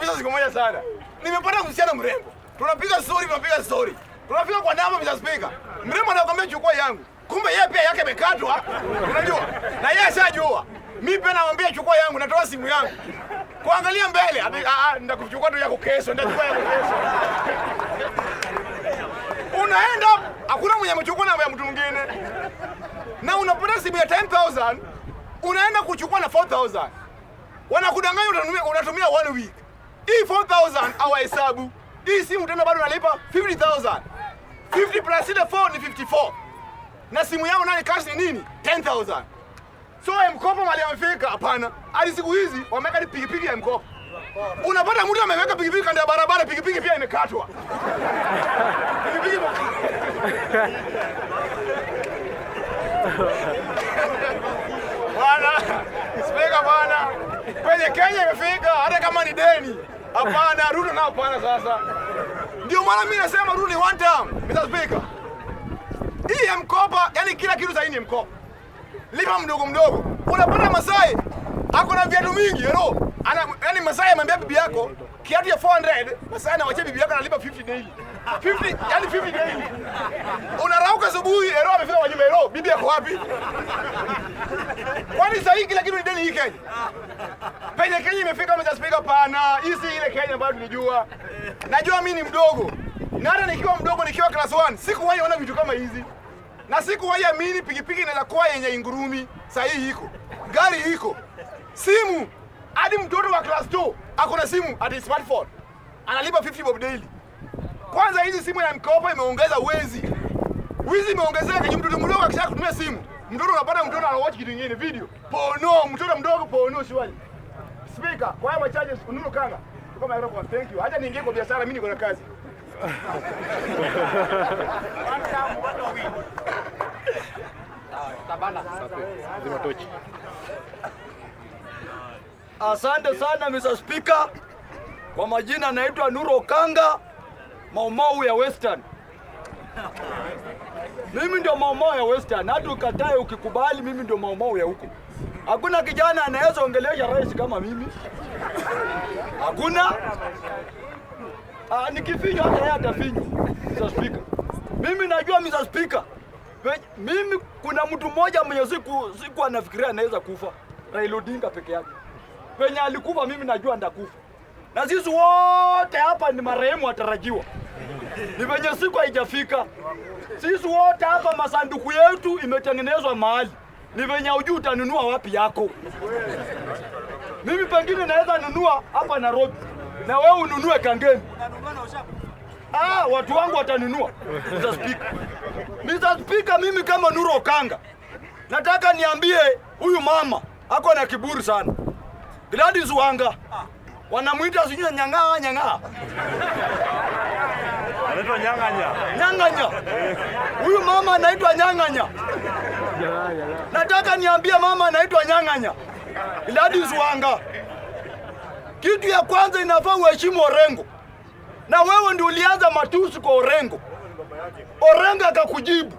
pesa siku moja sana. Nimepata msichana mrembo. Tunapiga story, tunapiga story. Tunafika kwa namba, Mr. Speaker. Mrembo anakuambia chukua yangu. Kumbe yeye pia yake imekatwa. Unajua? Na yeye ashajua. Mimi pia namwambia chukua yangu, natoa simu yangu. Kuangalia mbele, ah ah, nitakuchukua tu yako kesho, nitachukua yako kesho. Unaenda, hakuna mwenye amechukua namba ya mtu mwingine. Na unapata simu ya 10,000, unaenda kuchukua na 4,000. Wanakudanganya unatumia one week. Hii 4,000 hawahesabu. Hii simu tena bado unalipa 50,000. 50 plus ile 4 ni 54. Na simu yao nani cash ni nini? 10,000. So M-Kopa mahali amefika, hapana. Hadi siku hizi wameweka ni pikipiki ya M-Kopa. Unapata mtu ameweka pikipiki kando ya barabara, pikipiki pia imekatwa. Pikipiki. Bwana, Spika bwana, kwenye Kenya imefika hata kama ni deni. Hapana, Ruto na hapana sasa. Ndio maana mimi nasema Ruto ni one term, Mr. Speaker. Hii ya M-Kopa, yani kila kitu sasa ni M-Kopa. Lipa mdogo mdogo. Unapata Masai ako na viatu mingi, you know. Ana, yani Masai amwambia bibi yako kiatu ya 400, Masai anawachia bibi yako analipa 50 daily. 50, yani 50 daily. Unarauka asubuhi, ero amefika kwa nyumba, ero, bibi yako wapi? Kwani sasa hii kila kitu ni deni hii Kenya? Penye Kenya imefika, Mr. Speaker, pana. Hii si ile Kenya ambayo tulijua. Najua mimi ni mdogo. Na hata nikiwa mdogo, nikiwa class 1, sikuwahi ona vitu kama hizi. Na sikuwahi amini pikipiki inaweza kuwa yenye ingurumi. Sasa hii iko. Gari iko. Simu. Hadi mtoto wa class 2 ako na simu, ati smartphone. Analipa 50 bob daily. Kwanza hizi simu ya M-Kopa imeongeza wezi. Wizi imeongezeka, mtoto mdogo akisha kutumia simu. Mtoto unapata mtoto anawatch kitu kingine video. Porno, mtoto mdogo porno shwali. Speaker, kwa haya machache Nuru Kanga. Kama microphone, thank you. Acha niingie kwa biashara, mimi niko na kazi. Asante sana Mr. Speaker. Kwa majina naitwa Nuru Okanga, Maumau ya Western. Mimi ndio Maumau ya Western, hata ukatae ukikubali, mimi ndio Maumau ya huko. Hakuna kijana anaweza ongelesha rais kama mimi. Hakuna. Ah, nikifinywa hata yeye atafinywa. Mr. Speaker. Mimi najua Mr. Speaker. Mimi kuna mtu mmoja mwenye siku anafikiria anaweza kufa. Raila Odinga peke yake. Penye alikufa mimi najua ndakufa. Na sisi wote hapa ni marehemu watarajiwa. Ni venye siku haijafika. Sisi wote hapa masanduku yetu imetengenezwa mahali. Ni venye hujui utanunua wapi yako. Mimi pengine naweza nunua hapa Nairobi na wewe ununue Kangemi. Ah, watu wangu watanunua. Mr. Speaker. Mr. Speaker, mimi kama Nuru Okanga nataka niambie huyu mama ako na kiburi sana. Gladys Wanga wanamuita sijui nyang'aa nyang'aa. Anaitwa Nyang'anya. Nyang'anya. Huyu mama anaitwa Nyang'anya. Nataka niambie mama anaitwa Nyang'anya. Gladys Wanga. Kitu ya kwanza inafaa uheshimu Orengo. Na wewe ndio ulianza matusi kwa Orengo. Orengo akakujibu.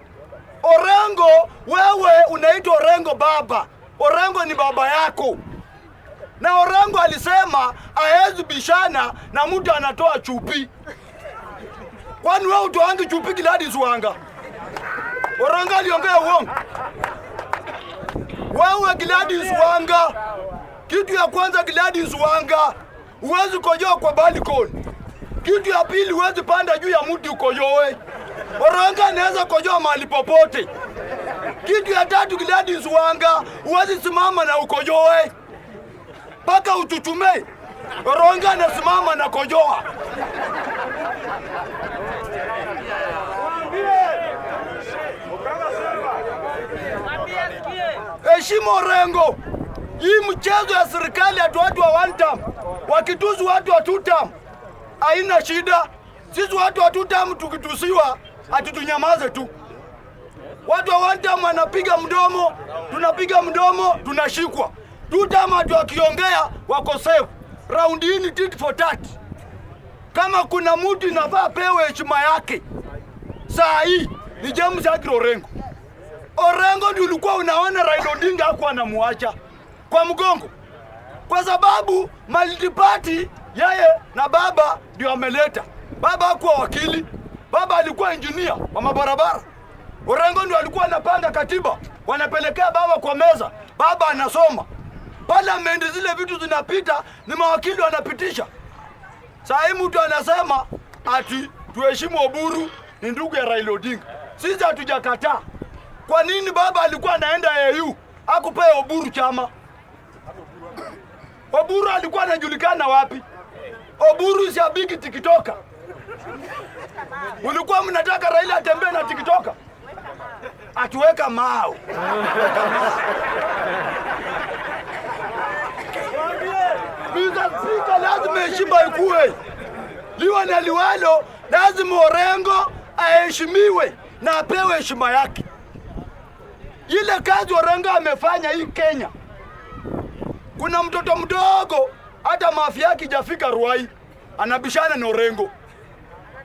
Orengo, wewe unaitwa Orengo baba. Orengo ni baba yako. Na Orengo alisema haezi bishana na mtu anatoa chupi. Kwani wewe utoangi chupi Gladys Wanga? Orengo aliongea uongo. Wewe Gladys Wanga, kitu ya kwanza Gladys Wanga, huwezi kojoa kwa balcony. Kitu ya pili, huwezi panda juu ya mti ukojoe. Orengo anaweza kojoa mahali popote. Kitu ya tatu Gladys Wanga, huwezi simama na ukojoe mpaka uchuchume. Orengo anasimama na kojoa. Heshimu Orengo. Hii mchezo ya serikali ati watu wa one term wakitusu watu wa two term haina shida. Sisi watu wa two term tukitusiwa ati tunyamaze tu. Watu wa one term wanapiga mdomo, tunapiga mdomo, tunashikwa. Two term watu wakiongea wako safe. Round hii ni tit for tat. Kama kuna mtu inafaa pewe heshima yake saa hii ni James Agri Orengo. Orengo ndio ulikuwa unaona Raila Odinga hakuwa anamuacha kwa mgongo, kwa sababu multi-party Yeye na baba ndio ameleta. Baba hakuwa wakili, baba alikuwa engineer wa mabarabara. Orengo ndio alikuwa anapanga katiba, wanapelekea baba kwa meza, baba anasoma. Parliament zile vitu zinapita, ni mawakili wanapitisha. Saa hii mtu anasema ati tuheshimu Oburu ni ndugu ya Raila Odinga. Sisi hatujakataa. Kwa nini baba alikuwa anaenda AU akupea Oburu chama? Oburu alikuwa anajulikana wapi? Oburu si abigi tikitoka. Ulikuwa mnataka Raila atembee na tikitoka? Atuweka mao. Mr. Speaker, lazima heshima ikue. Liwa na liwalo, lazima Orengo aheshimiwe na apewe heshima yake. Ile kazi Orengo amefanya hii Kenya, kuna mtoto mdogo hata mafia yake hajafika Ruai anabishana na Orengo.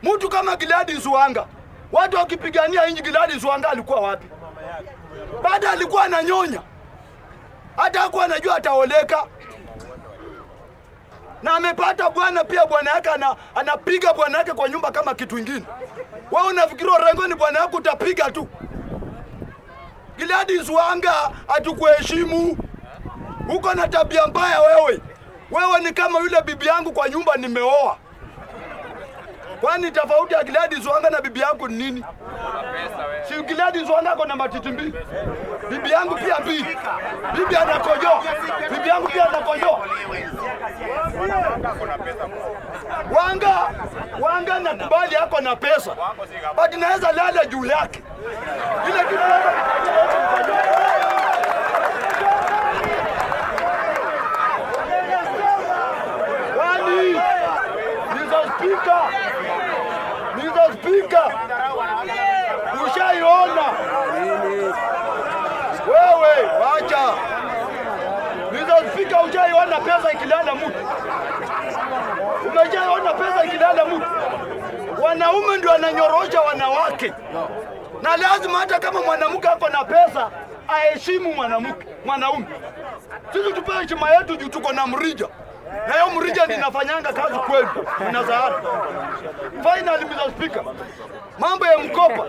Mtu kama Gladys Wanga, watu wakipigania inji, Gladys Wanga alikuwa wapi? Baada alikuwa ananyonya, hata hakuwa anajua ataoleka. Na amepata bwana pia, bwana yake anapiga bwana yake kwa nyumba kama kitu ingine. Wewe unafikiri Orengo ni bwana yako utapiga tu? Gladys Wanga hatukuheshimu. Uko na tabia mbaya wewe. Wewe ni kama yule bibi yangu kwa nyumba nimeoa. Kwani tofauti ya Gladys Wanga na bibi yangu ni nini? Si Gladys Wanga ako na matiti mbili. Bibi yangu pia mbili. Bibi anakojoa. Bibi yangu pia anakojoa. Wanga nakubali ako na pesa. But naweza lala juu yake. Ile kitu Mr. Speaker, ushaiona wewe, wacha. Mr. Speaker, ushaiona pesa ikilala mtu? Umeshaiona pesa ikilala mtu? Wanaume ndio wananyorosha wanawake, na lazima hata kama mwanamke ako na pesa aheshimu mwanamke, mwanaume. Sisi tupewe heshima yetu juu tuko na mrija. Na hiyo mrija ninafanyanga kazi kweli. Mnazahara. Finally, Mr. Speaker, mambo ya mkopa.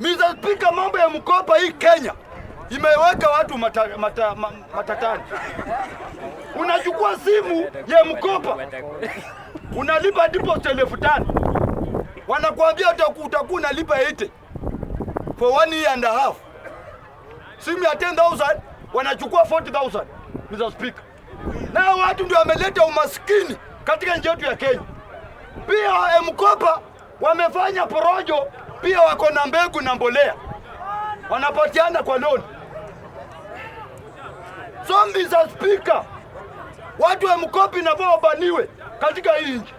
Mr. Speaker, mambo ya mkopa hii Kenya imeweka watu matatani. Unachukua simu ya mkopa, unalipa deposit 5,000. Wanakuambia utakuwa unalipa 80 for 1 year and a half. Simu ya 10,000 wanachukua 40,000, Mr. Speaker. Na watu ndio wameleta umaskini katika nchi yetu ya Kenya. Pia mkopa wamefanya porojo, pia wako na mbegu na mbolea. Wanapatiana kwa loan. So Mr. Speaker, watu wa mkopi na wao wabaniwe katika hii nchi.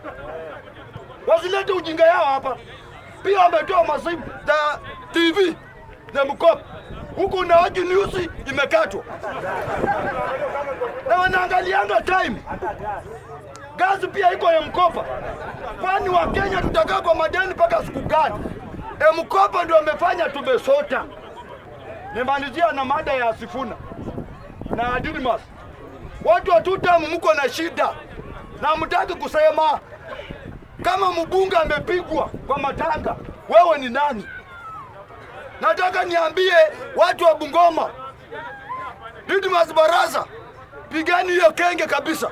Wasilete ujinga yao hapa. Pia wametoa masimu za TV za mkopi. Huku na watu news imekatwa. Na wanaangalianga time. Gazi pia iko ya mkopa. Kwani wa Kenya tutakaa kwa madeni mpaka siku gani? Mkopa ndio amefanya tumesota. Nimalizia na mada ya Sifuna na Didmus. Watu wa tutamu mko na shida na mtaki kusema. Kama mbunge amepigwa kwa matanga, wewe ni nani? Nataka niambie watu wa Bungoma, Didmus Barasa, pigani hiyo kenge kabisa.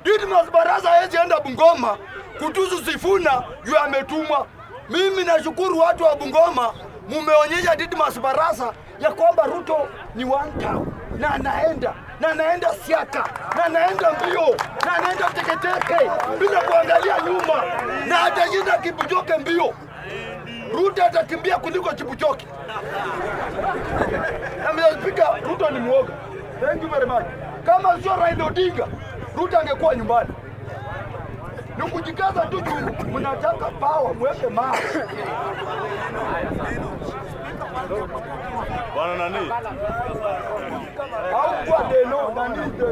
Didmus Barasa hawezi enda Bungoma kutusu Sifuna juu ametumwa. Mimi nashukuru watu wa Bungoma, mumeonyesha Didmus Barasa ya kwamba Ruto ni one town, na anaenda, na anaenda siaka, na anaenda mbio, na anaenda teketeke bila kuangalia nyuma, na atashinda Kipchoge mbio. Ruto atakimbia kuliko Kipchoge. Na Mr. Speaker, Ruto ni muoga. Thank you very much. Kama sio Raila Odinga, Ruto angekuwa nyumbani. Ni kujikaza tu juu mnataka power, mweke mawe. Bwana nani? Au kwa deno nani de.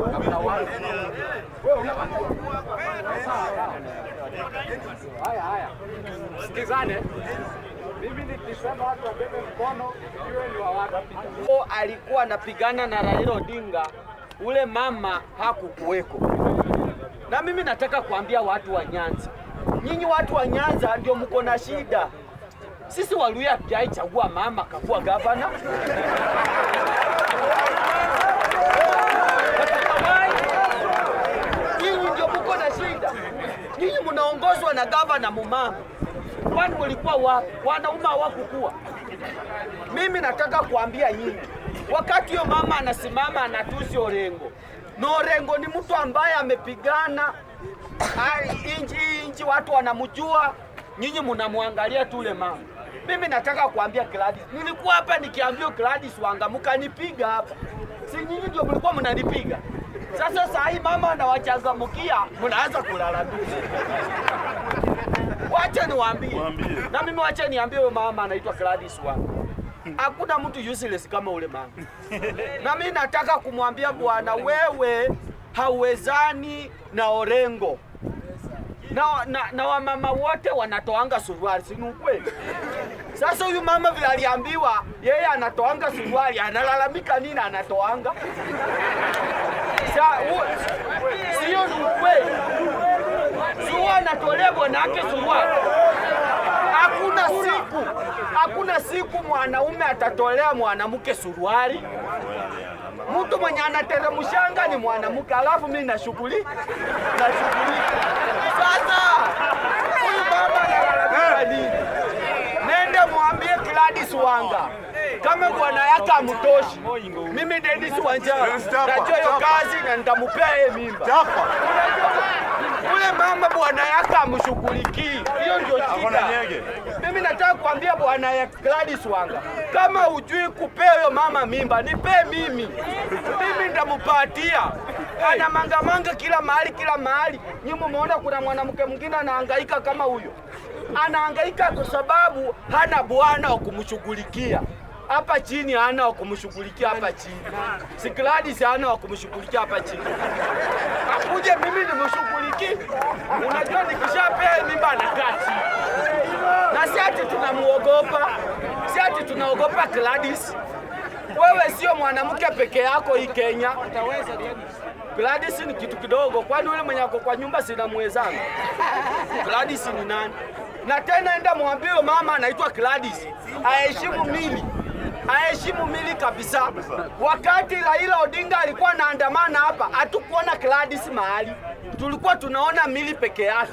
Wewe haya haya. Sikizane. Mimi nikisema watu wabebe mkono, iwe ni wa wapi. Alikuwa anapigana na Raila Odinga Ule mama hakukuweko. Na mimi nataka kuambia watu wa Nyanza, nyinyi watu wa Nyanza ndio mko na shida. Sisi Waluhya hatujaichagua mama kakuwa gavana. Hatujawahi. Nyinyi ndio mko na shida. Nyinyi mnaongozwa na gavana mumama. Kwani mlikuwa wapi? Wanaume hawakukuwa. Mimi nataka kuambia nyinyi, wakati huyo mama anasimama anatusi Orengo, na Orengo ni mtu ambaye amepigana inchi, watu wanamjua, nyinyi mnamwangalia tu ule mama. Mimi nataka kuambia Gladys, nilikuwa hapa nikiambia Gladys Wanga, mkanipiga hapa, si nyinyi ndio mlikuwa mnanipiga? Sasa saa hii mama anawachangamkia, mnaanza kulalamika. Wacha niwaambie. Na mimi wacha niambie huyo mama anaitwa Gladys Wanga. Hakuna mtu useless kama ule mama. Na mimi nataka kumwambia bwana, wewe hauwezani na Orengo. Na wamama wote wanatoanga suruali, si ni ukweli? Sasa huyu mama vile aliambiwa yeye anatoanga suruali, analalamika nini anatoanga? Sio ni ukweli? Sio anatolea bwana yake suruali. Hakuna siku mwanaume atatolea mwanamke suruali. Mtu mwenye anateremshanga ni mwanamke, alafu mimi nashughulika. Sasa huyu mama analalamika nini? Nende mwambie Gladys Wanga kama bwana yake amtoshi, mimi Dennis Wanjala najua hiyo kazi na nitamupea yeye mimba. Ule mama bwana yake amshughulikii, hiyo ndio shida. Mimi nataka kuambia bwana ya Gladys Wanga, kama hujui kupea huyo mama mimba, nipe mimi. Mimi nitampatia. Ana manga manga kila mahali, kila mahali. Nyinyi mumeona kuna mwanamke mwingine anahangaika kama huyo. Anahangaika kwa sababu hana bwana wa kumshughulikia. Hapa chini hana wa kumshughulikia hapa chini. Si Gladys hana wa kumshughulikia hapa chini. Akuje mimi nimshughulikie. Unajua nikishapea mimba anakaa chini. Na si ati tunamuogopa. Si ati tunaogopa Gladys. Wewe sio mwanamke peke yako hii Kenya. Gladys ni kitu kidogo, kwani yule mwenye ako kwa nyumba sina mwezana. Gladys ni nani? Na tena enda mwambie mama anaitwa Gladys. Aheshimu mili. Aheshimu mili kabisa. Wakati Raila Odinga alikuwa anaandamana hapa, hatukuona Gladys mahali. Tulikuwa tunaona mili peke yake.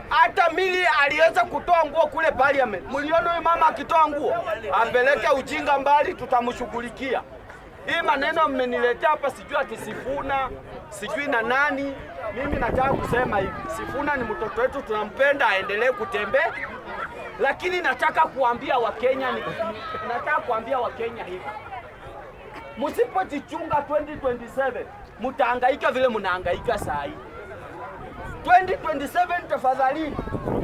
Hata mili aliweza kutoa nguo kule parliament. Mliona huyu mama akitoa nguo? Apeleke ujinga mbali, tutamshughulikia. Hii maneno mmeniletea hapa, sijui ati Sifuna, sijui na nani. Mimi nataka kusema hivi, Sifuna ni mtoto wetu, tunampenda, aendelee kutembea. Lakini nataka kuambia Wakenya, nataka kuambia Wakenya hivi. Msipojichunga 2027, mtahangaika vile mnahangaika saa hii. 2027 tafadhali,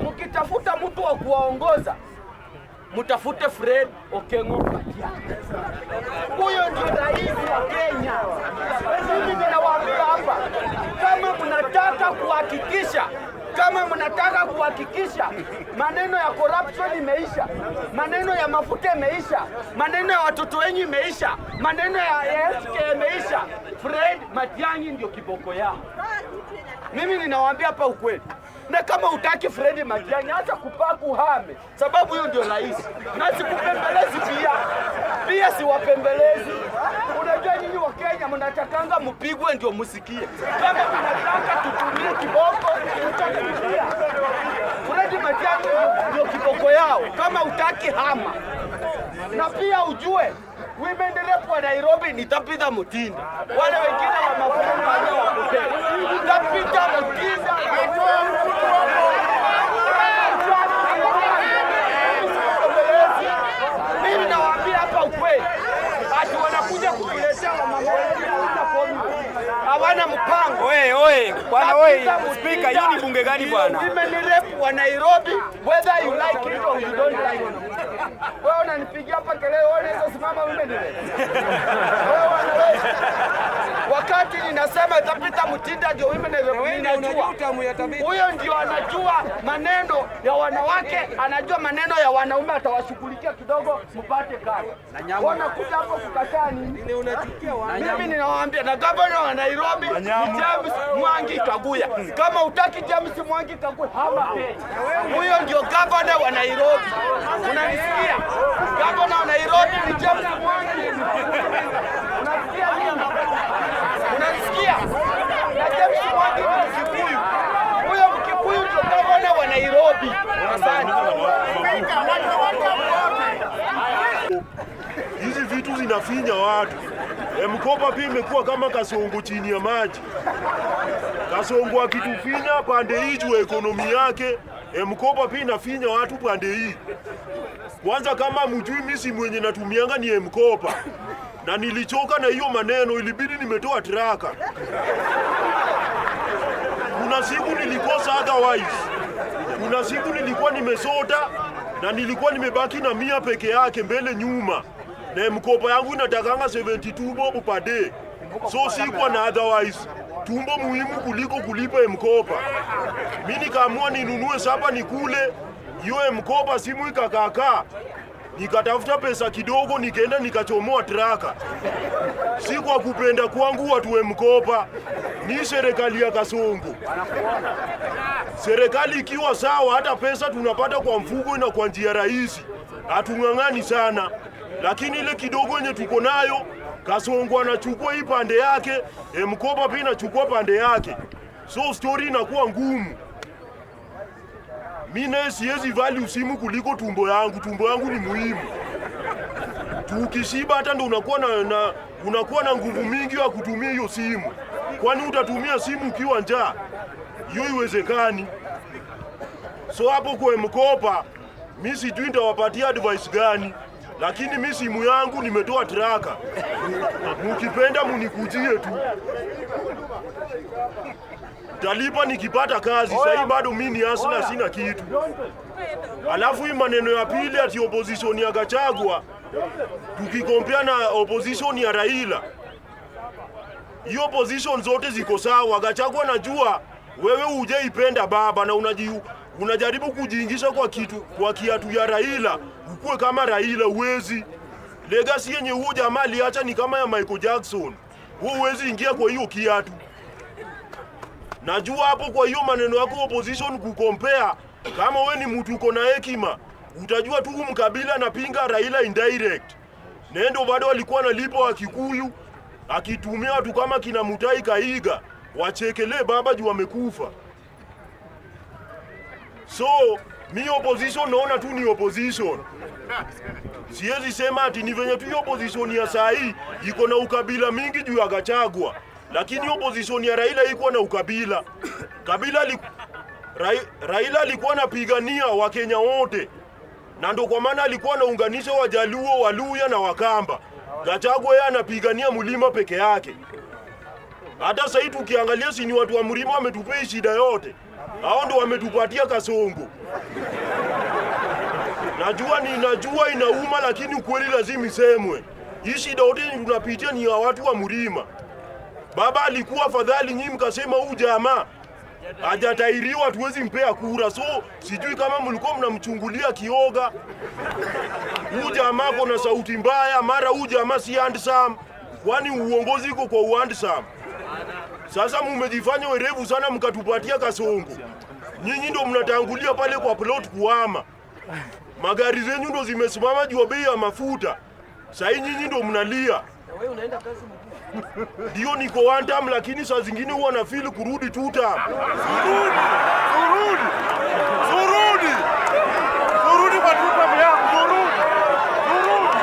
mkitafuta mtu wa kuwaongoza, mtafute Fred Okengo Matiang'i. Huyo ndio rais wa Kenya. Mimi ninawaambia hapa, kama mnataka kuhakikisha maneno ya corruption imeisha, maneno ya mafuta imeisha, maneno ya watoto wenyu imeisha, maneno ya SK imeisha, Fred Matiang'i ndio kiboko yao. Mimi ninawaambia hapa ukweli. Na kama utaki Fred Matiang'i, acha kupaku hame, sababu huyo ndio rais. Na sikupembelezi pia siwapembelezi. Unajua nyinyi wa Kenya mnatakanga mpigwe ndio msikie. Kama mnataka tutumie kiboko, tutatumia. Fred Matiang'i ndio kiboko yao. Kama utaki hama. Na pia ujue women rep wa Nairobi ni Tabitha Mutinda. Wale wengine wa mafuta wale wa kupe. Tabitha Mutinda. Mimi nawaambia hapa ukweli. Ati wanakuja kukuletea wamama wengine hawana mpango. Oe, oe, bwana oe, speaker, hii ni bunge gani bwana? Women rep wa Nairobi, whether you like it or you don't like it. Wewe unanipigia hapa kelele, wewe unaweza simama women rep. Wewe unaweza. Wakati ninasema Tabitha Mutinda ndio women rep, ninajua huyo ndio anajua maneno ya wanawake, anajua maneno ya wanaume, atawashughulikia kidogo mpate kazi. Wanakuja hapo kukataa nini? Mimi ninawaambia, na gavana wa Nairobi ni James Mwangi Kaguya. Kama utaki James Mwangi Kaguya, hama. Huyo ndio gavana wa Nairobi. Unanisikia? Gavana wa Nairobi ni James Mwangi. Unasikia nini? Unanisikia? Na James Mwangi ni Mkikuyu. Huyo Mkikuyu ndio gavana wa Nairobi. Asante. Hizi vitu zinafinya watu. M-Kopa pia imekuwa kama kasongo chini ya maji. Kasongo akitufinya pande hii juu ya ekonomi yake, M-Kopa pia inafinya watu pande hii. Kwanza kama mjui, mimi simu yenye natumianga ni M-Kopa. Na nilichoka na hiyo maneno, ilibidi nimetoa tracker. Kuna siku nilikosa otherwise. Kuna siku nilikuwa nimesota na nilikuwa nimebaki na 100 peke yake mbele nyuma. Na M-Kopa yangu inatakanga 72 bob per day. So sikuwa na otherwise. Tumbo muhimu kuliko kulipa M-Kopa. Mimi nikaamua ninunue sapa nikule. Hiyo M-Kopa simu ikakaakaa. Nikatafuta pesa kidogo nikaenda nikachomoa tracker. Si kwa kupenda kwangu watu M-Kopa. Ni serikali ya Kasongo. Serikali ikiwa sawa, hata pesa tunapata kwa mfuko na kwa njia rahisi. Hatung'ang'ani sana. Lakini ile kidogo yenye tuko nayo, Kasongo anachukua hii pande yake, M-Kopa pia inachukua pande yake. So story inakuwa ngumu. Mimi naye siwezi value simu kuliko tumbo yangu. Tumbo yangu ni muhimu. Tukishiba hata ndo unakuwa na nguvu mingi ya kutumia hiyo simu. Kwani utatumia simu ukiwa njaa? Hiyo haiwezekani. So hapo kwa M-Kopa, mimi sijui nitawapatia advice gani. Lakini mimi simu yangu nimetoa tracker. Mukipenda munikujie tu. Talipa nikipata kazi. Sasa bado mimi ni hustler, sina kitu. Alafu hii maneno ya pili ati opposition ya Gachagua tukikompea na opposition ya Raila, hiyo opposition zote ziko sawa. Gachagua najua wewe hujaipenda baba na unajaribu kujiingisha kwa kitu, kwa kiatu ya Raila, ukue kama Raila, huwezi. Legacy yenye huo jamaa aliacha ni kama ya Michael Jackson. Wewe huwezi ingia kwa hiyo kiatu. Najua hapo kwa hiyo maneno yako opposition kukompea, kama we ni mtu uko na hekima, utajua tu mkabila anapinga Raila indirect. Nendo bado alikuwa analipa wa Kikuyu, akitumia watu kama kina Mutahi Kahiga, wachekelee baba juu wamekufa. So, mi opposition naona tu ni opposition. Siwezi sema ati ni venye tu hiyo opposition ya saa hii iko na ukabila mingi juu ya Gachagua. Lakini opposition ya Raila iko na ukabila. Raila alikuwa anapigania Wakenya wote. Na ndio kwa maana alikuwa anaunganisha Wajaluo, Waluya na Wakamba. Gachagua yeye anapigania mlima peke yake. Hata sasa hivi tukiangalia, si ni watu wa mlima wametupea shida yote. Hao ndio wametupatia Kasongo. Najua inauma, lakini ukweli lazima isemwe. Hii shida yote tunapitia ni ya watu wa mlima. Baba alikuwa afadhali, nyinyi mkasema huyu jamaa hajatairiwa, hatuwezi mpea kura. So sijui kama mlikuwa mnamchungulia kioga. Huyu jamaa ako na sauti mbaya, mara huyu jamaa si handsome. Kwani uongozi iko kwa handsome? Sasa mumejifanya werevu sana mkatupatia Kasongo. Nyinyi ndo mnatangulia pale kwa plot kuhama. Magari zenyu ndo zimesimama juu ya bei ya mafuta. Sasa nyinyi ndo mnalia. Ndio niko one term, lakini saa zingine huwa na feel kurudi two term. Surudi. Surudi. Surudi kwa two term yako, surudi. Surudi.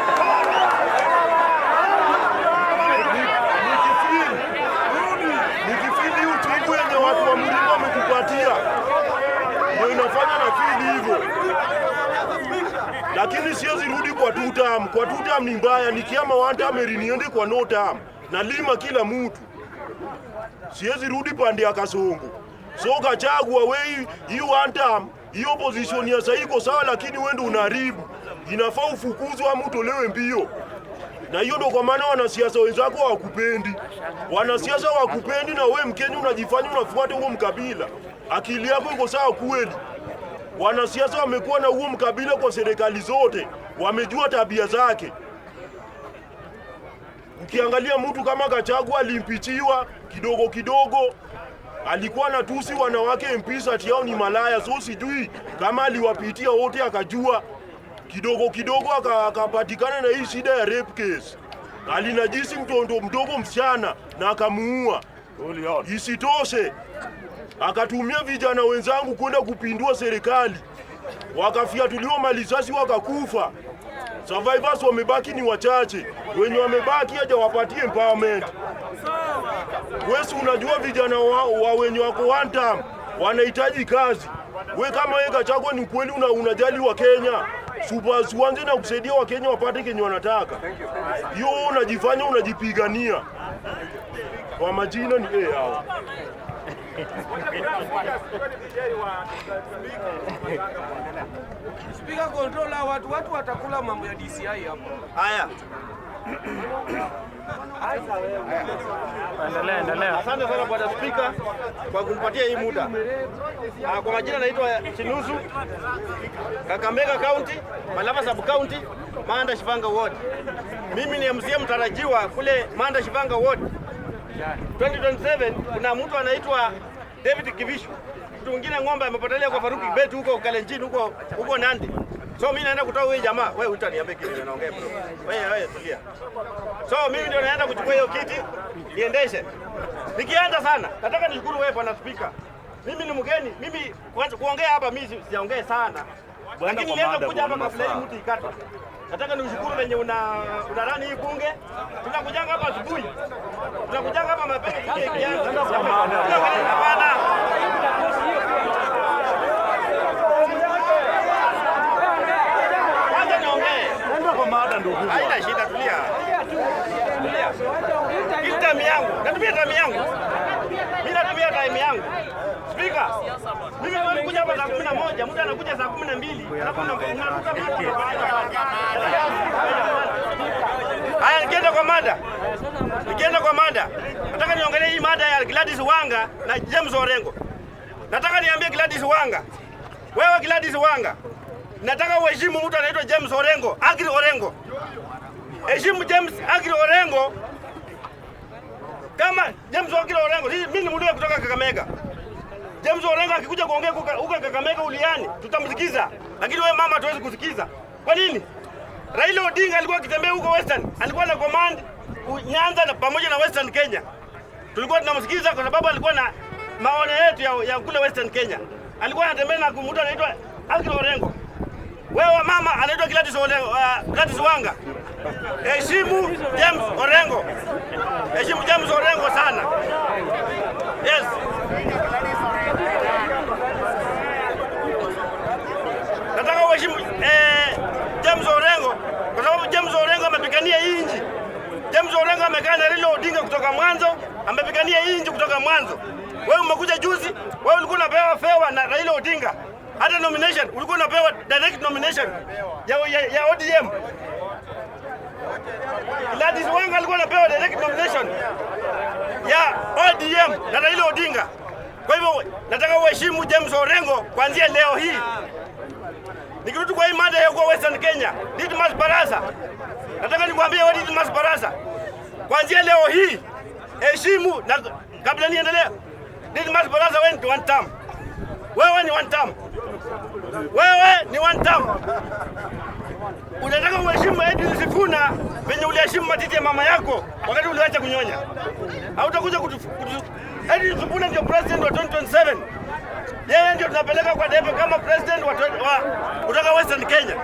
Nikifeel hii uchungu yenye watu wa mlima wametupatia ndio inafanya na feel hivyo. Lakini siwezi rudi kwa two term. Kwa two term ni mbaya, nikiama one term heri niende kwa no term. Nalima kila mtu. Siwezi rudi pande ya Kasongo. So Gachagua we, hii one term, hiyo position ya sasa iko sawa, lakini wewe ndio unaharibu. Inafaa ufukuzwe ama utolewe mbio. Na hiyo ndo kwa maana wanasiasa wenzako hawakupendi. Wanasiasa hawakupendi, na we Mkenya unajifanya unafuata huo mkabila. Akili yako iko sawa kweli? Wanasiasa wamekuwa na huo mkabila kwa serikali zote, wamejua tabia zake. Ukiangalia mtu kama Gachagua alimpichiwa kidogo kidogo, alikuwa anatusi wanawake MPs ati yao ni malaya, so sijui kama aliwapitia wote akajua kidogo kidogo akapatikana na hii shida ya rape case. Alinajisi mtoto mdogo msichana na akamuua. Isitoshe akatumia vijana wenzangu kwenda kupindua serikali, wakafiatuliwa malisasi wakakufa. Survivors wamebaki ni wachache, wenye wamebaki hajawapatie empowerment. Wewe unajua vijana wa wenye wako one term wanahitaji kazi. We kama wewe Gachagua ni kweli unajali wa Kenya, uanze na kusaidia Wakenya wapate kenye wanataka. Hiyo unajifanya unajipigania. Kwa majina ni hao. Speaker controller, watu watakula mambo ya DCI hapo. Haya. Endelea. Asante sana Bwana Speaker kwa kunipatia hii muda. Kwa majina naitwa Chinusu, Kakamega County, Malava Sub County, Manda Shivanga Ward. Mimi ni MCA mtarajiwa kule Manda Shivanga Ward. 2027 kuna mtu anaitwa David Kivishu. Mtu mwingine ng'ombe amepotelea kwa Faruki Kibet huko Kalenjin huko Nandi. So mimi naenda kutoa huyu jamaa. Wewe utaniambia kitu naongea bro. Wewe tulia. So mimi ndio naenda kuchukua hiyo kiti niendeshe. Nikienda sana, nataka nishukuru wewe Bwana Speaker. Mimi ni mgeni, mimi kwanza kuongea hapa mimi siongee sana. Lakini nilianza kuja hapa kabla hii mtu ikatwe. Nataka nishukuru venye una run hii bunge. Tunakujanga hapa asubuhi. Tunakujanga hapa mapema ikianza. Hapana. Kwanza niongee. Nenda kwa mada ndugu. Haina shida, tulia. Tulia. Hii time yangu. Natumia time yangu. Mimi natumia time yangu. Speaker, mimi nilikuja hapa saa 11, mtu anakuja saa 12, alafu unaruka mada. Haya, nikienda kwa mada. Nikienda kwa mada. Nataka niongelee hii mada ya Gladys Wanga na James Orengo. Nataka niambie Gladys Wanga. Wewe Gladys Wanga, nataka uheshimu mtu anaitwa James Orengo, Agri Orengo. Heshimu James Agri Orengo. Kama James Agri Orengo, mimi ni mtu kutoka Kakamega. James Orengo akikuja kuongea huko Kakamega Uliani, tutamsikiza. Lakini wewe mama hatuwezi kusikiza. Kwa nini? Raila Odinga alikuwa akitembea huko Western, alikuwa na command Nyanza na pamoja na Western Kenya. Tulikuwa tunamsikiza kwa sababu alikuwa na maono yetu ya kule Western Kenya. Alikuwa anatembea na mtu anaitwa Agri Orengo. Wewe mama anaitwa Gladys Orengo, Gladys Wanga. Heshimu James Orengo. Heshimu James Orengo sana. Yes. Nataka uheshimu James Orengo kwa sababu James Orengo amepigania hii nchi. James Orengo amekaa na Raila Odinga kutoka mwanzo, amepigania hii nchi kutoka mwanzo. Wewe umekuja juzi, wewe ulikuwa unapewa fewa na Raila Odinga. Hata nomination ulikuwa unapewa direct nomination ya ODM. Gladys Wanga alikuwa anapewa direct nomination ya ODM na Raila Odinga. Kwa hivyo nataka uheshimu James Orengo kuanzia leo hii. Nikirudi kwa hii mada ya kwa Western Kenya, Didmus Barasa. Nataka nikwambie wewe Didmus Barasa, kuanzia leo hii heshimu, na kabla niendelee, Didmus Barasa wewe ni one term. Wewe ni one term. Wewe ni one term. Unataka uheshimu Edwin Sifuna venye uliheshimu matiti ya mama yako wakati uliacha kunyonya. Hautakuja Edwin Sifuna ndio president wa 2027. Yeye ndio tunapeleka kwa debe kama president wa kutoka Western Kenya.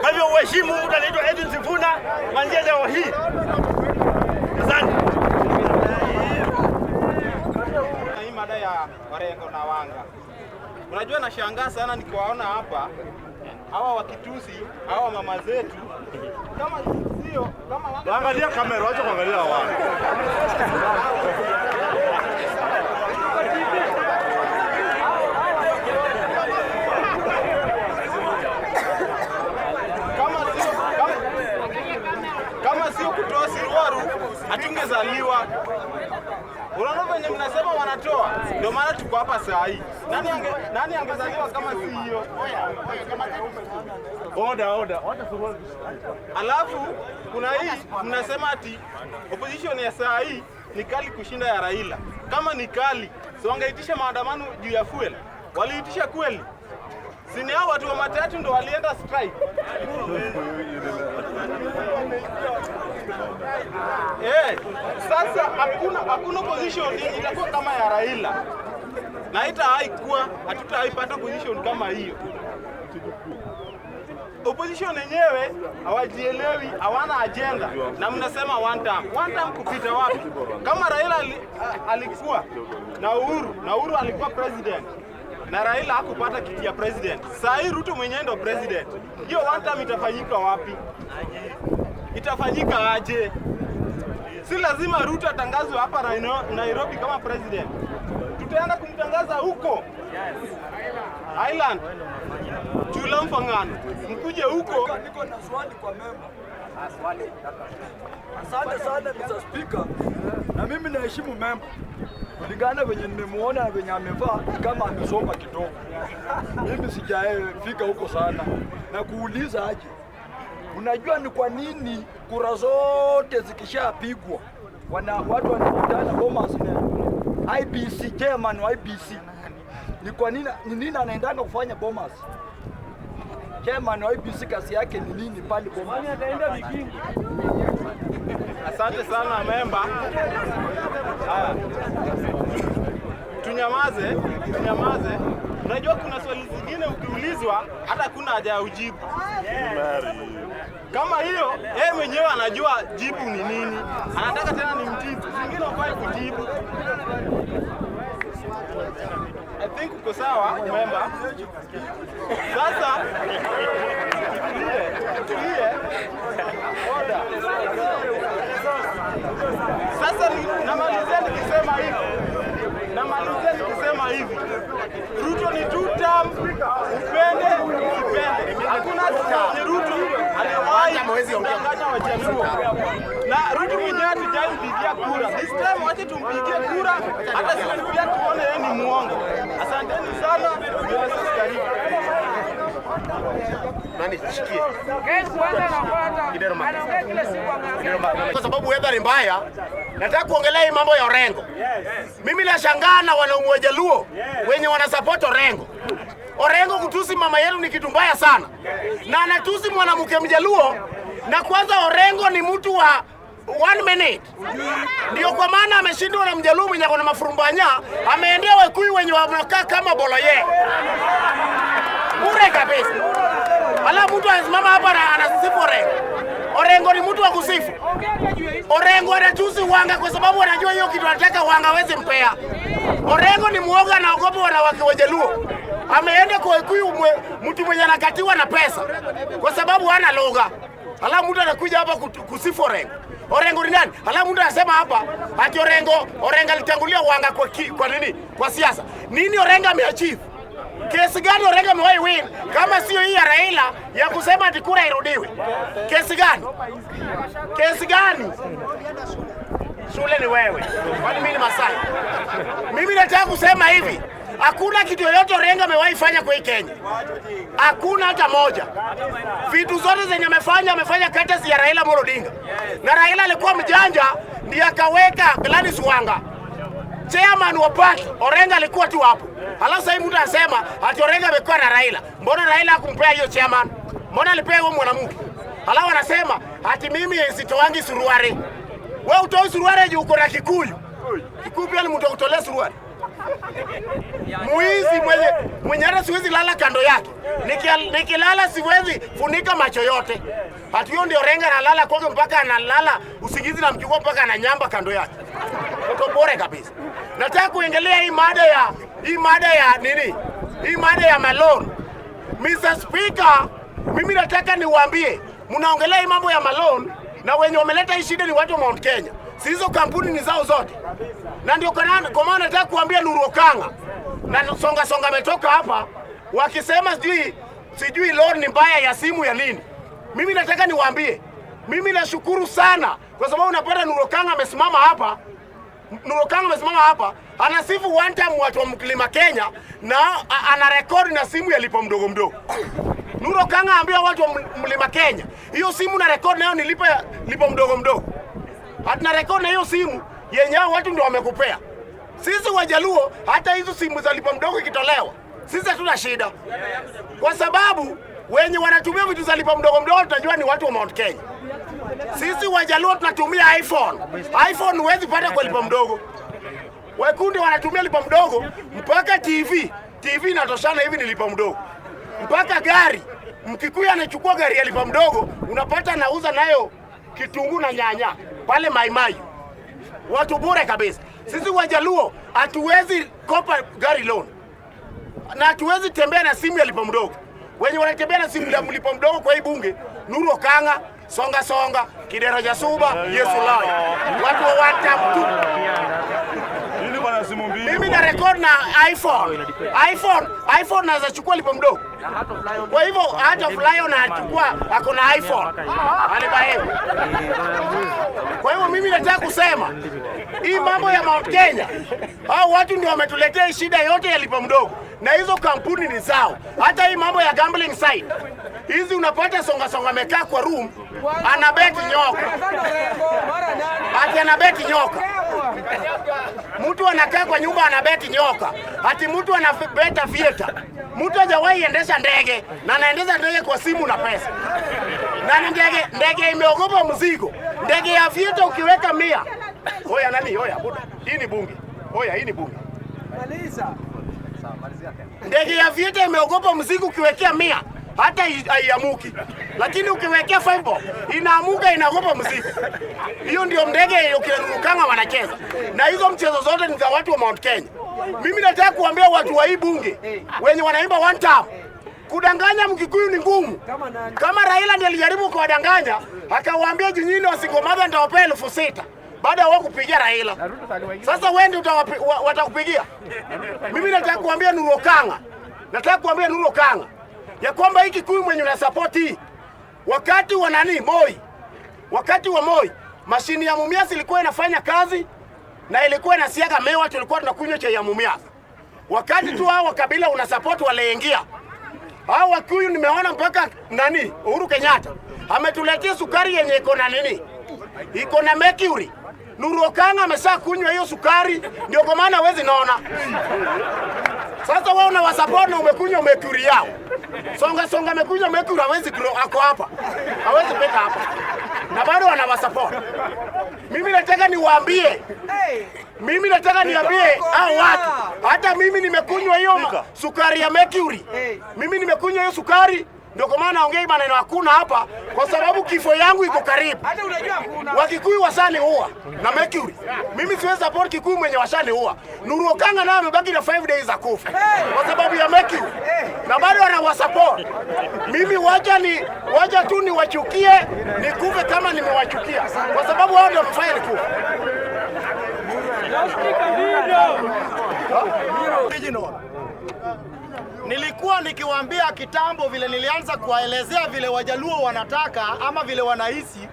Kwa hivyo uheshimu mtu anaitwa Edwin Sifuna kuanzia leo hii. Asante. Hii mada ya Orengo na Wanga. Unajua nashangaa sana nikiwaona hapa hawa wakitusi hawa mama zetu kama sio kama Wanga. Angalia kamera, acha kuangalia wao. Kama sio kutoa tuko hapa saa hii. Nani angezaliwa kama si hiyo? Order, order. Alafu kuna hii mnasema ati opposition ya saa hii ni kali kushinda ya Raila. Kama ni kali, si wangeitisha maandamano juu ya fuel? Waliitisha kweli? Si ni hao watu wa matatu ndo walienda strike? Sasa hakuna opposition yenye itakuwa kama ya Raila. Na haitakuwa, hatutaipata opposition kama hiyo. Opposition yenyewe hawajielewi, hawana agenda, na mnasema one term. One term kupita wapi? Kama Raila alikuwa na Uhuru, na Uhuru alikuwa president, na Raila hakupata kiti ya president. Saa hii Ruto mwenyewe ndo president. Hiyo one term itafanyika wapi? Itafanyika aje? Si lazima Ruto atangazwe hapa Nairobi kama president. Tutaenda kumtangaza huko Island. Chula Mfangano. Mkuje huko. Niko na swali kwa memba. Asante sana Mr. Speaker. Na mimi naheshimu memba. Kulingana venye nimemuona na venye amevaa kama amesoma kidogo. Mimi sijafika huko sana. Na kuuliza aje. Unajua ni kwa nini kura zote zikishapigwa watu wanakutana Bomas na IBC, chairman wa IBC. Ni kwa nini, ni nini anaendanga kufanya Bomas? Chairman wa IBC kazi yake ni nini pale Bomas? Asante sana memba. Tunyamaze, tunyamaze. Unajua kuna swali zingine ukiulizwa hata kuna haja ya ujibu. Kama hiyo, yeye mwenyewe anajua jibu ni nini. Anataka tena nimjibu. Zingine hufai kujibu. I think uko sawa memba. Sasa tulie. Order. Sasa namalizia nikisema hivi. Ruto ni two term, upende usipende. Hakuna ni Ruto aliwahi kudanganya Wajaluo. Na Ruto mwenyewe hatujampigia kura. This time wache tumpigie kura, hata sisi pia tuone yeye ni muongo. Asanteni sana. Nani shikie? Kwa sababu weather ni mbaya, nataka kuongelea hii mambo ya Orengo. Mimi nashangaa na wanaume wa Jaluo wenye wanasupport Orengo. Orengo kutusi mama yenu ni kitu mbaya sana. Na anatusi mwanamke Mjaluo, na kwanza Orengo ni mtu wa 1 minute. Ndio kwa maana ameshindwa na Mjaluo mwenye ako na mafurumbanya, ameendea Wakikuyu wenye wanakaa kama boloye. Bure kabisa. Ala mtu anasimama hapa anasifu Orengo. Orengo ni mtu wa kusifu. Orengo anatusi Wanga kwa sababu anajua hiyo kitu anataka Wanga hawezi mpea. Orengo ni muoga na ogopa wanawake wa Jaluo. Ameenda kwa Kikuyu mtu mwenye anakatiwa na pesa kwa sababu hana lugha. Ala mtu anakuja hapa kusifu Orengo. Orengo ni nani? Ala mtu anasema hapa ati Orengo alitangulia Wanga kwa nini? Kwa siasa. Nini Orengo ameachieve? Kesi gani Orengo amewahi win kama sio hii ya Raila ya kusema ati kura irudiwe? Kesi gani? Kesi gani? Shule ni wewe. Kwani mimi ni Masai? Mimi nataka kusema hivi. Hakuna kitu yoyote Orengo amewahi fanya kwa hii Kenya. Hakuna hata moja. Vitu zote zenye amefanya kata ya Raila Amolo Odinga. Na Raila alikuwa mjanja ndiye akaweka Gladys Wanga chairman wa party. Orengo alikuwa tu hapo. Alafu sasa mtu anasema ati Orengo amekuwa na Raila. Mbona Raila hakumpea hiyo chairman? Mbona alipea huyo mwanamke? Alafu anasema ati mimi sitoangi suruari. Wewe utoi suruari juu uko na Kikuyu. Kikuyu pia ni mtu akutolea suruari. Muizi mwenye hata siwezi lala kando yake. Nikilala siwezi funika macho yote. Hati hiyo ndio Orengo analala kwake mpaka analala usingizi na mchukua mpaka ananyamba kando yake. Mtu bora kabisa. Nataka kuendelea hii mada ya nini? Hii mada ya Malone. Mr. Speaker, mimi nataka niwaambie, mnaongelea hii mambo ya Malone na wenye wameleta hii shida ni watu wa Mount Kenya. Si hizo kampuni ni zao zote. Na ndio kwa maana nataka kuambia Nuru Okanga na Songa Songa ametoka hapa wakisema sijui loan ni mbaya ya simu ya nini. Mimi nataka niwaambie, mimi nashukuru sana kwa sababu unapata Nuru Okanga amesimama hapa Nuru Okanga amesimama hapa anasifu one time watu wa Mlima Kenya na ana rekodi na simu ya lipa mdogo mdogo. Nuru Okanga ambia watu wa Mlima Kenya, hiyo simu na rekodi nayo nilipa lipa mdogo mdogo. Hatuna rekodi na hiyo simu yenye watu ndio wamekupea. Sisi Wajaluo hata hizo simu za lipa mdogo ikitolewa, sisi hatuna shida. Kwa sababu wenye wanatumia vitu za lipa mdogo mdogo tunajua ni watu wa Mount Kenya. Sisi Wajaluo tunatumia iPhone. iPhone huwezi pata kwa lipa mdogo. Wekundi wanatumia lipa mdogo mpaka TV. TV inatoshana hivi ni lipa mdogo. Mpaka gari. Mkikuyu anachukua gari ya lipa mdogo, unapata anauza nayo kitunguu na nyanya pale Maimai. Watu bure kabisa. Sisi Wajaluo hatuwezi kopa gari loan. Na hatuwezi tembea na simu ya lipa mdogo. Wenye wanatembea na simu ya lipa mdogo kwa hii bunge, Nuru Okanga, Songa Songa, Kidero Jasuba, Yesu Lai. Watu wa WhatsApp tu. Mimi na record na iPhone. iPhone naweza chukua lipa mdogo. Kwa hivyo hata Flyo na achukua ako na iPhone. Alibahebu. Kwa hivyo mimi nataka kusema hii mambo ya Mount Kenya, hao watu ndio wametuletea shida yote ya lipa mdogo. Na hizo kampuni ni zao. Hata hii mambo ya gambling site. Hizi unapata Songa Songa amekaa kwa room anabeti nyoka. Ati anabeti nyoka. Mtu anakaa kwa nyumba anabeti nyoka. Ati mtu anabeta theater. Mtu hajawahi endesha ndege na anaendesha ndege kwa simu na pesa. Na ndege imeogopa mzigo. Ndege ya theater ukiweka 100. Oya nani? Oya buda. Hii ni bunge. Oya hii ni bunge. Maliza. Ndege ya theater imeogopa mzigo ukiwekea 100. Hata haiamuki. Lakini ukiwekea 5 bob inaamuka, inaogopa mzigo. Hiyo ndio ndege ukirukanga wanacheza. Na hizo mchezo zote ni za watu wa Mount Kenya. Mimi nataka kuambia watu wa hii bunge wenye wanaimba one time, kudanganya Mkikuyu ni ngumu. Kama Raila ndiye alijaribu kuwadanganya, akawaambia jinyini wa single mother nitawapea 6,000. Baada wao kupigia Raila. Sasa wewe ndio watakupigia. Mimi nataka kuambia Nuru Okanga. Nataka kuambia Nuru Okanga ya kwamba hii Kikuyu mwenye una support hii. Wakati wa nani Moi? Wakati wa Moi, mashini ya Mumias ilikuwa inafanya kazi na ilikuwa inasiaga mewa, tulikuwa tunakunywa chai ya Mumias. Wakati tu hao kabila una support waleingia. Hao Wakikuyu nimeona mpaka nani Uhuru Kenyatta ametuletea sukari yenye iko na nini? Iko na mercury. Nuru Okanga amesha kunywa hiyo sukari, ndio kwa maana hawezi naona. Sasa wewe unawasupport na umekunywa mercury yao. Songa Songa amekunywa mercury, hawezi grow, ako hapa. Hawezi peka hapa. Na bado wanawasupport. Mimi nataka niwaambie. Mimi nataka niambie hao watu. Hata mimi nimekunywa hiyo sukari ya mercury. Mimi nimekunywa hiyo sukari. Ndio kwa maana naongea maneno hakuna hapa kwa sababu kifo yangu iko karibu. Hata unajua hakuna. Wakikuyu wasani huwa na mercury. Mimi siwezi support Kikuyu mwenye washani huwa. Nuru Okanga naye amebaki na 5 days za kufa kwa sababu ya mercury. Na bado anawasupport. Mimi wacha tu niwachukie, nikufe kama nimewachukia kwa sababu wao ndio wamefanya nikufe. Original. Nilikuwa nikiwaambia kitambo vile nilianza kuwaelezea vile Wajaluo wanataka ama vile wanahisi.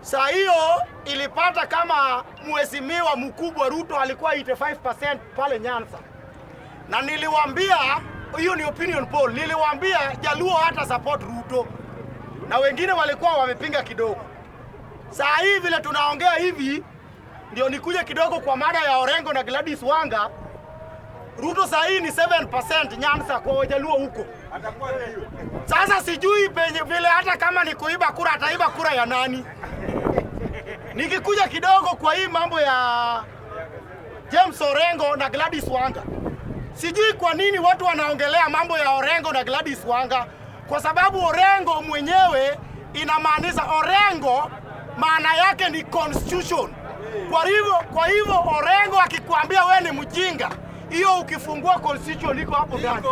Saa hiyo ilipata kama mheshimiwa mkubwa Ruto alikuwa 85% pale Nyanza. Na niliwaambia hiyo ni opinion poll, niliwaambia Jaluo hata support Ruto. Na wengine walikuwa wamepinga kidogo. Saa hii vile tunaongea hivi ndio nikuje kidogo kwa mada ya Orengo na Gladys Wanga. Ruto saa hii ni 7% Nyanza kwa Wajaluo huko. Sasa sijui penye vile hata kama ni kuiba kura ataiba kura ya nani? Nikikuja kidogo kwa hii mambo ya James Orengo na Gladys Wanga. Sijui kwa nini watu wanaongelea mambo ya Orengo na Gladys Wanga, kwa sababu Orengo mwenyewe inamaanisha Orengo maana yake ni constitution. Kwa hivyo Orengo akikwambia wewe ni mjinga, hiyo ukifungua constitution iko hapo ndani.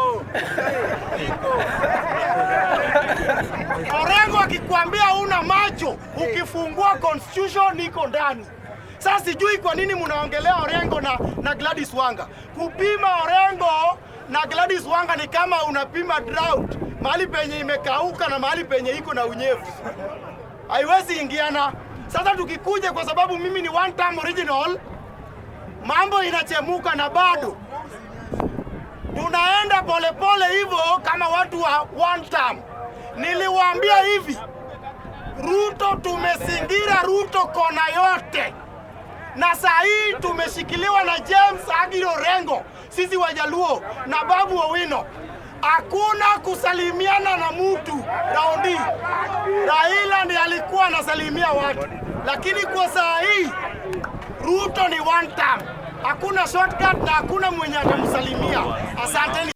Orengo akikwambia una macho, ukifungua constitution iko ndani. Sasa sijui kwa nini mnaongelea Orengo na Gladys Wanga. Kupima Orengo na Gladys Wanga ni kama unapima drought, mahali penye imekauka na mahali penye iko na unyevu. Haiwezi ingiana. Sasa tukikuja, kwa sababu mimi ni one time original, Mambo inachemuka na bado tunaenda polepole hivyo kama watu wa one term. Niliwaambia hivi, Ruto tumesingira Ruto kona yote, na saa hii tumeshikiliwa na James Agiro Orengo, sisi Wajaluo na Babu Owino. Hakuna kusalimiana na mtu raundi. Raila ndiye alikuwa anasalimia watu, lakini kwa saa hii Ruto ni one term. Hakuna shortcut na hakuna mwenye atamsalimia. Asanteni.